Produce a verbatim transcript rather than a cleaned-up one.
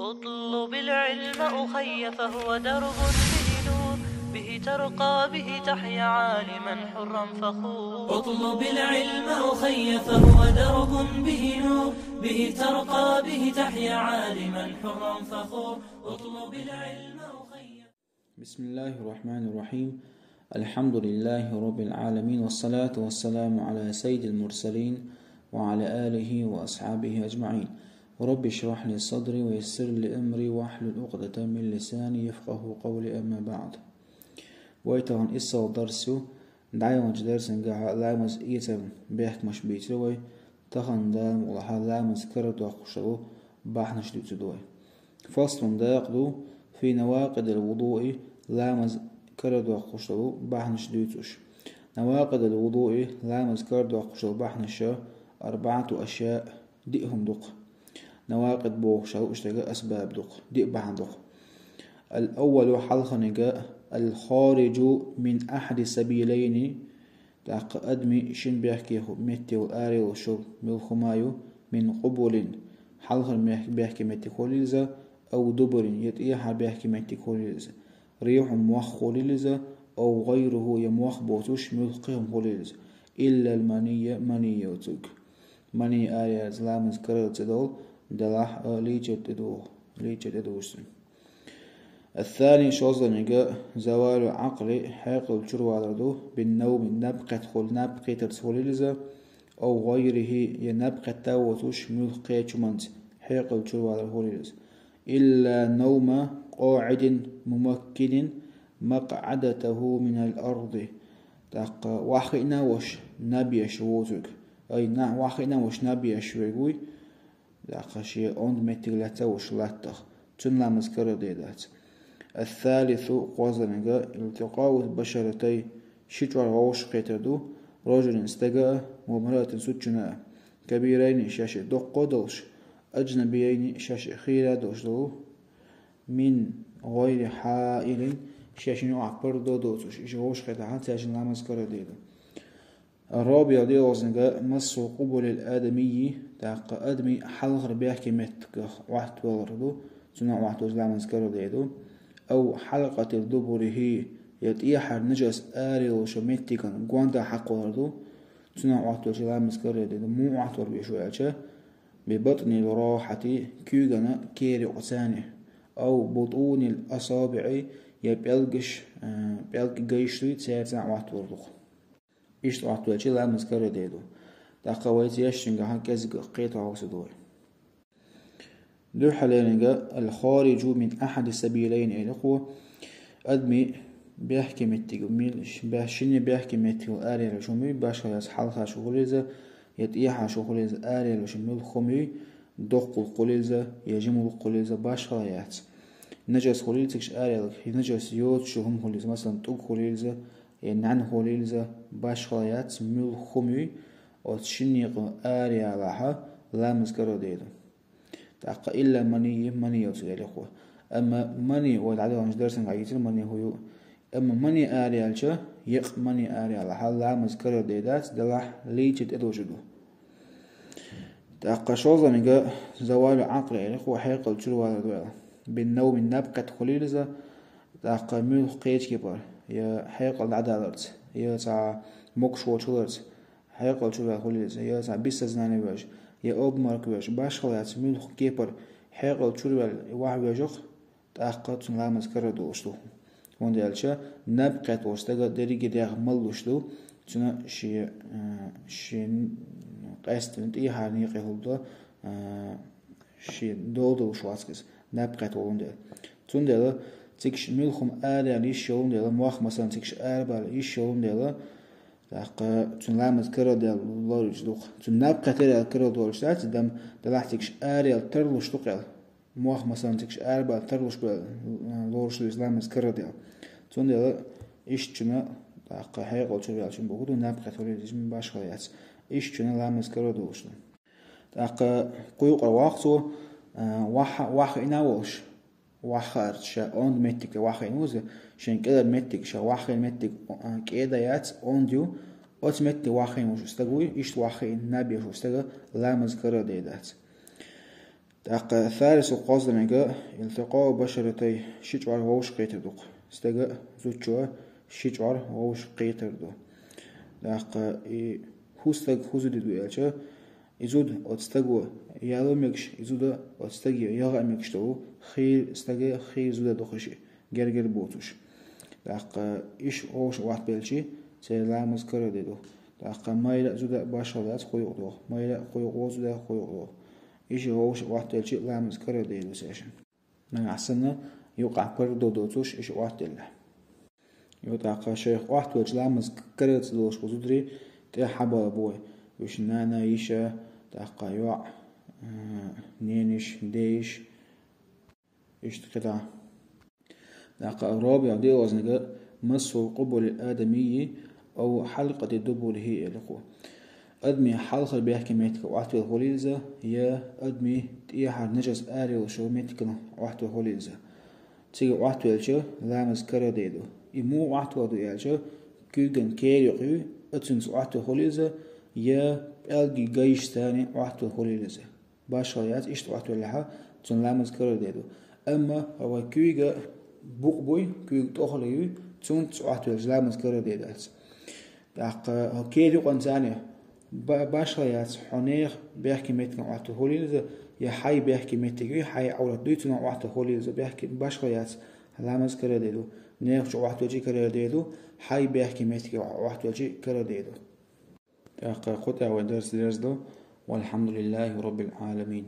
اطلب العلم أخي فهو درب به نور، به ترقى به تحيا عالما حرا فخور. اطلب العلم أخي فهو درب به نور، به ترقى به تحيا عالما حرا فخور. اطلب العلم أخي. بسم الله الرحمن الرحيم. الحمد لله رب العالمين، والصلاة والسلام على سيد المرسلين وعلى آله وأصحابه أجمعين. رب اشرح لي صدري ويسر لي أمري واحلل عقدة من لساني يفقهوا قولي، أما بعد. Вай тахан иссал дарс ю, дӀайончу дарсан гахьа ламаз эцаран бехкамаш бийцира вай, тахан Дала мукъ лахьа ламаз карадоккхуш долу бахьанаш дуьйцур ду вай. Фаслун дакъа ду, фи навакъидил вудуи, ламаз карадоккхуш долу бахьанаш дуьйцуш. Навакъидил вудуи, ламаз карадоккхуш долу бахьанаша, арбаату ашяъ, диъ хӀума ду-кх. Навакъид бохуш а лууш дерг асбаб ду-кх, диъ бахьана ду-кх. Ал-аввалу, хьалхарниг, ал-хориджу мин ахьади сабилайни, тӀаккха адамийн шина бехке меттиг йолу, ара йолуш йолу муьлхха хӀума ю, мин къубулин, хьалхара мех-, бехке меттиг хуьлийла иза, ав дубурин, я тӀехьара бехке меттиг хуьлийла иза, рихьун, мох хуьлийла иза, ав гӀайруху, я мох боцуш муьлхха кхин хӀума хуьлийла иза, иллал манийя, мани йоцург. Мани ара яьлча ламаз карара ца долу, делахь а лийча тӀедогӀу, лийча тӀедогӀуш сан. Ас-сани, шозлагӀниг, завалу Ӏакъли, хьекъал чуравалар ду, бин-навми, наб кхетта хуьлу-, наб кхетарца хуьлийла иза, ав гӀайрихи, я наб кхетта а воцуш муьлхха кхечу хӀуманца хьекъал чуравалар хуьлийла иза. Илла навма къоӀидин мумаккинин макъӀадатаху минал арди. ТӀаккха ваххиъна а волуш наб еш воцург. Ай, на-, ваххиъна а волуш наб еш верг вуй, тӀаккха шен онда меттиг лаьцна а волуш латтах. Цуьнан ламаз карара дер дац. Ас-салису, кхозлагӀниг, илтикъаул башаратай, ши чӀор вовшахкхетар ду, ражулин, стага а, ва мраатин, зудчунна а, кабирайни, шаьш доккха а долуш, аджнабийайни, шаьш хийра а долуш долу, мин гӀайри хьаилин, шаьш юкъахь пардо доцуш, иза вовшахкхетахь, цаьршинна ламаз карара дер ду. Ар-робиӀу, доьалгӀаниг, массу къубулил адамийи, тӀаккха адамийн хьалхара бехке меттигах Ӏоттавалар ду, цунах Ӏоттавелча ламаз карара дер ду. Ав хьалкъати дубурихи, я тӀехьара нажас ара йолуш йолу меттиган гонда хьакхавалар ду, цунах Ӏоттавелча ламаз карара дер ду. Муха Ӏоттавар бу шу аьлча, би батӀнил рохьати, куьйгана кера юкъа царна, ав бутӀунил асабиӀи, я пӀелгаш, а, пӀелг гайш дуй, цаьрца Ӏоттавар ду-кх. Иштта Ӏоттавелча ламаз карара дер ду. ТӀаккха вайца ешшингахьа кӀезиг кхетахь хьовса ду вай. Дуьххьалерниг, ал-хориджу мин ахьади сабилайни, элира кхо, адамийн бехке меттиг, мил-, бех-, шина бехке меттиг ара яьлла хӀума ю, башхалла яц, хьалха шу хуьлийла иза, я тӀехьа шу хуьлийла иза, ара яьлла шу муьлхха хӀума ю, доккхал хуьлийла иза, я жимал хуьлийла иза, башхалла яц. Нажас хуьлийла цига ара яьлла, я нажас йоцуш хӀума хуьлийла иза, масалан, тӀуг хуьлийла иза, я нӀаьна хуьлийла иза, башхалла яц, муьлхха хӀума ю, оцу шиннех ара ялахь, ламаз карара дер ду. ТӀаккха илла манийи, мани йоцург, элира кхо. Амма мани, вай дӀадаханчу дарсан гӀайгӀа дийцира, мани хӀун ю. Амма мани ара яьлча, еккъа мани ара ялахь, ламаз карара дер дац, делахь лийча тӀедожур ду. ТӀаккха шозлагӀниг, завалу Ӏакъли, элира кхо, хьекъал чуравалар ду аьлла. Бин-навми, наб кхетта хуьлийла иза, тӀаккха муьлхха кхечу кепара, я хьекъал дӀадаларца, я цхьа могуш воцуш хиларца, хьекъал чураваьлла хуьлийла иза, я цхьа бессознание веш, я обморок веш, башхалла яц, муьлхха кепара хьекъал чураваьлла ваха вежарх, тӀаккха цуьнан ламаз карара долуш ду. ХӀунда аьлча наб кхетта волчу стага дерриге а дегӀ малуш ду, цуьнан шен, а, шен къаьсттина тӀехьара некъе хӀума ду, а, шен дола долуш вац иза, наб кхетта волун дела. Цундела цига ш-, муьлхха хӀума ара яла йиш йолун дела, мох, масалан, цига ш-, арабала йиш йолун дела, тӀаккха цуьнан ламаз карара даьлла лоруьйтуш ду-кх. Цуьнан наб кхетта карара долуш дац, дам, делахь цига ш-, ара яла тарлуш ду-кх аьлла. Мох, масалан, цига ш-, арабала тарлуш бу аьлла, лоруш ду иза ламаз карара даьлла. Цундела иштта чуьнан, тӀаккха хьекъал чураваьллачун боху ду, наб кхетта хуьлийла иза, башхалла яц. Иштта чуьнан ламаз карара долуш ду. ТӀаккха кху юкъара воккху цо, а, ваха-, ваххиъна а волуш, ваххаарца, ша онда меттиг тӀе ваххиъна ву иза, шен кӀелара меттиг, ша ваххийна меттиг, а, кӀеда яц, онда ю, оцу метте ваххийна волуш стаг вуй, иштта ваххийна наб еш волу стага ламаз карара дер дац. ТӀаккха ثالث кхозлагӀниг التقاء بشرتيه, ши чӀор вовшахкхетар ду-кх. Стага а, зудчо а ши чӀор вовшахкхетар ду. ТӀаккха и хӀу стаг, хӀу зуда ду аьлча, и зуда оцу стаго яло мегаш, и зуда оцу стаге яха а мегаш долу, хийра стага, хийра зуда дохуш и, гергара боцуш. ТӀаккха иша вовшах Ӏоттабелчи, церан ламаз карара ду. ТӀаккха майра а, зуда а башхалла яц, кхо юкъа догӀу. Майра а кхо юкъа, зуда а кхо юкъа догӀу. Иша вовшах Ӏоттабелчи, ламаз карара ду цаьршинна. Нагахь санна юкъахь пардо доцуш иша Ӏоттаделла. Йо, тӀаккха шайх Ӏоттавелча ламаз карара ца долуш бу зударий, тӀехь хьабала бой. Уьш нана, йиша, тӀаккха йоӀ, а, нениш, дейиш. Иштта кхидӀа. ТӀаккха الرابع диъазлагӀниг مسح قبل الآدمي أو حلقة دبره элира кхо. Адамийн хьалхара бехке меттиг Ӏоттавелла хуьлийла иза, я адамийн тӀехьара нажас ара йолуш йолу меттигна Ӏоттавелла хуьлийла иза. Цига Ӏоттавелча, ламаз карара ду. И муха Ӏоттавелла ду аьлча, куьйган кера юкъ юй, оцуьнца Ӏоттавелла хуьлийла иза, я пӀелгийн гайшца Ӏоттавелла хуьлийла иза. Башхалла яц, иштта Ӏоттавеллехь, цуьнан ламаз карара ду. Амма вай куьйга букъ буй, куьйга тӀехула юй, цуьнца Ӏоттавелча, ламаз карара дац. ТӀаккха кера юкъанца а ба-, башхалла яц, хьо нехан бехке меттигна Ӏоттавелла хуьлийла иза, я хьайн бехке меттиг юй, хьайн Ӏаврат дуй, цунах Ӏоттавелла хуьлийла иза, бехке, башхалла яц, ламаз карара ду. Нехан чу Ӏоттавелчи карара ду, хьайн бехке меттиге Ӏоттавелчи карара ду. ТӀаккха кху тӀехь вай дарс дерзадо. والحمد لله رب العالمين.